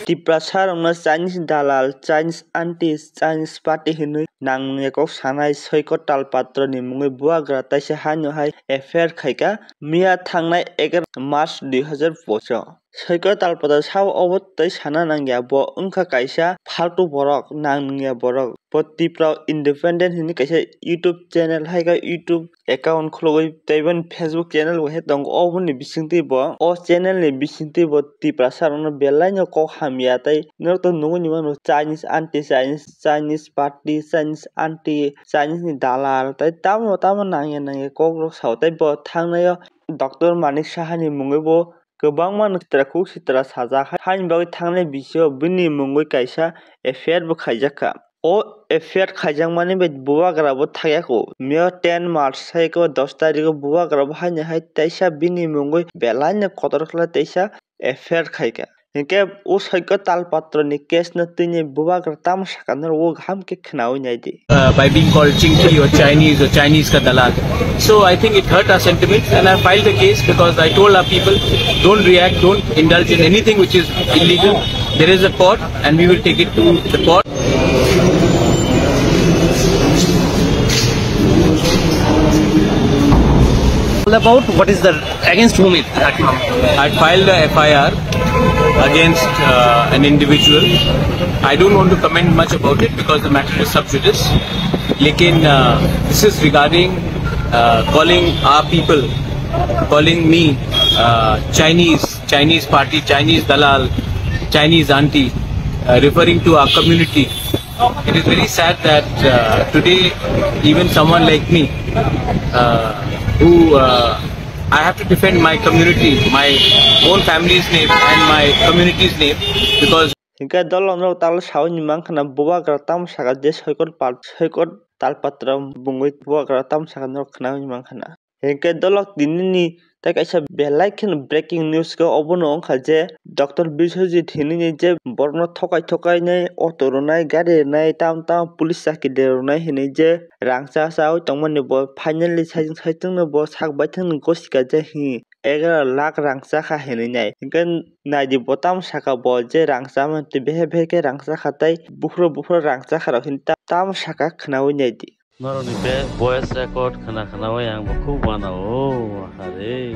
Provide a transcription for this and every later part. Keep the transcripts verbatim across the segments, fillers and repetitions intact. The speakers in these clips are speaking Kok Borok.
Tiprasa rokno Chinese dalal, Chinese aunty, Chinese party hinwi nang nungya kok sanai Soikot Talpatra ni mungwi bubagra taisa haino hai F I R khaikha miya thangnai egaroh March dui hazar pochis o. Soikot Talpatra sao obo tei sana nangya, bo wngkha kaisa faltu borok, nang nungya borok. Bo Tripura Independent hinwi kaisa YouTube channel hai khe YouTube account khulugwi tei boni Facebook channel bo khe tongo. Oboni bisingtwi bo, o channel ni bisingtwi bo Tiprasa rokno belai no kok hamya tei norok to nugwi mano Chinese aunty, Chinese, Chinese party, Chinese aunty, Chinese ni dalal tei tamo tamo nangya nangya kok rok sao tei bo thangnai o Doctor Manik Saha ni mungwi bo kwbangma no sitra kuk sitra sajak, haini bagwi thangnai bisio bini mungwi kaisa F I R bo khaijakha. O F I R khaijakmani bai bubagra bo thayakho. Miyo ten March saiko dos tarikh o bubagra bo haini hai taisa bini mungwi belai no kotor khlai taisa F I R khaikha. Hinkhe o Soikot Talpatra ni case no tini bubagra tamo sakha norok o kaham khe khnaui naidi. Uh, by being called Chingki or Chinese or Chinese ka dalal. So I think it hurt our sentiments and I filed the case because I told our people, don't react, don't indulge in anything which is illegal. There is a court and we will take it to the court. About what is the, against whom it, that? I filed a F I R against uh, an individual. I don't want to comment much about it because the matter is sub judice. Lekin uh, this is regarding uh, calling our people, calling me uh, Chinese, Chinese party, Chinese dalal, Chinese aunty, uh, referring to our community. It is very sad that uh, today, even someone like me, uh, who uh, I have to defend my community, my own family's name and my community's name, because Hinkhe dolok norok talo sawi ni mankha na bubagra tamo saka je Soikot Pal-, Soikot Talpatra bungwi bubagra tamo saka norok khnawi mankha na. Hinkhe dolok tini ni tei kaisa belai kheno breaking news khe obono wngkha je Doctor Biswajit hinwi ni je borokno thokai thokai nai auto rwnai, gari rwnai, tam tam police chakiri rwnai hinwi je rang cha chawi tongmani bo finally saichung saichung no bo sak baithang ni gosi kaijak hi egaroh lakh rang chakha hinwi nai. Hinkhe naidi bo tamo saka bo je rang chamani twi behe behe khe rang chakha tei buphuru buphuru rang chakha rok hinwi ta-, tamo saka khnaui naidi. Norokni be-, voice record khna khnaui ang bo khub uanao, are.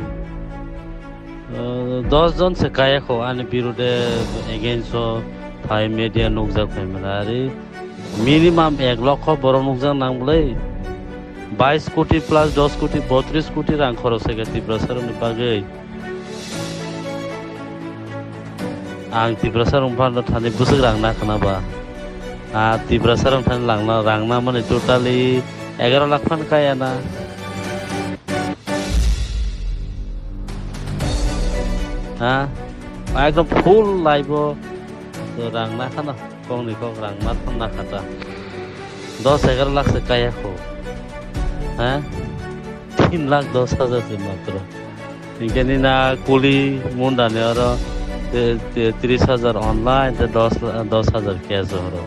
Uh, dos jon se kaya kho ani birude against o thai media nukjak phaimani, are. Minimum ek lokho borok nukjak nang bwlai. Bais koti plus dos koti, botris koti rang khorok sai kha Tiprasa rokni bagwi. Ang Tiprasa rok phano thani bwswk rang na khna ba. Ah, Tiprasa rok thani langna, rang na mani totally egaroh lakh phan kaya na. Ha? Ekdom full life o rang na khna, kok ni kok rang na khna khata. Dos egaroh lakh se kaya kho. Ha? Tin lakh dos hajar se matro. Hinkhe nini kuli munda ni oro, eh, eh, tris hajar online, tei dos, dos hajar cash horo.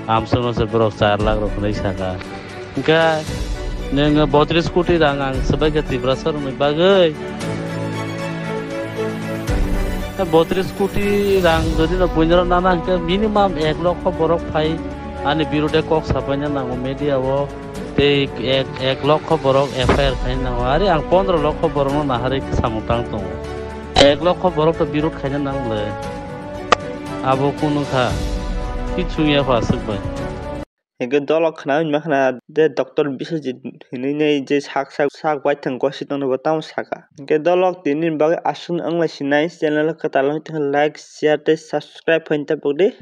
Amsongno se borok char lakh rok hinwi saka. Hinkhe nwng botris koti rang ang swbai kha Tiprasa rokni bagwi. Botris koti rang jodi no buino rok nana hinkhe minimum ek lokho borok phai ani birude kok sapaina nango media o. Tei ek, ek lokho borok F I R khaina nango. Are ang pondro lokho borokno naharwi samung tang tongo. Ek lokho borok to birod khaina nang le. Abo kunu kha. Kichung ya pha aswk bai. Hinkhe dolok khna wngma khna je Doctor Biswajit hinwi nai je sak sak sak baithang gosi tongno bo tamo saka. Hinkhe dolok tini bagwi aswk wnglai sinai channel kwtal wngwi tongkha like, share tei subscribe khaina tabuk di.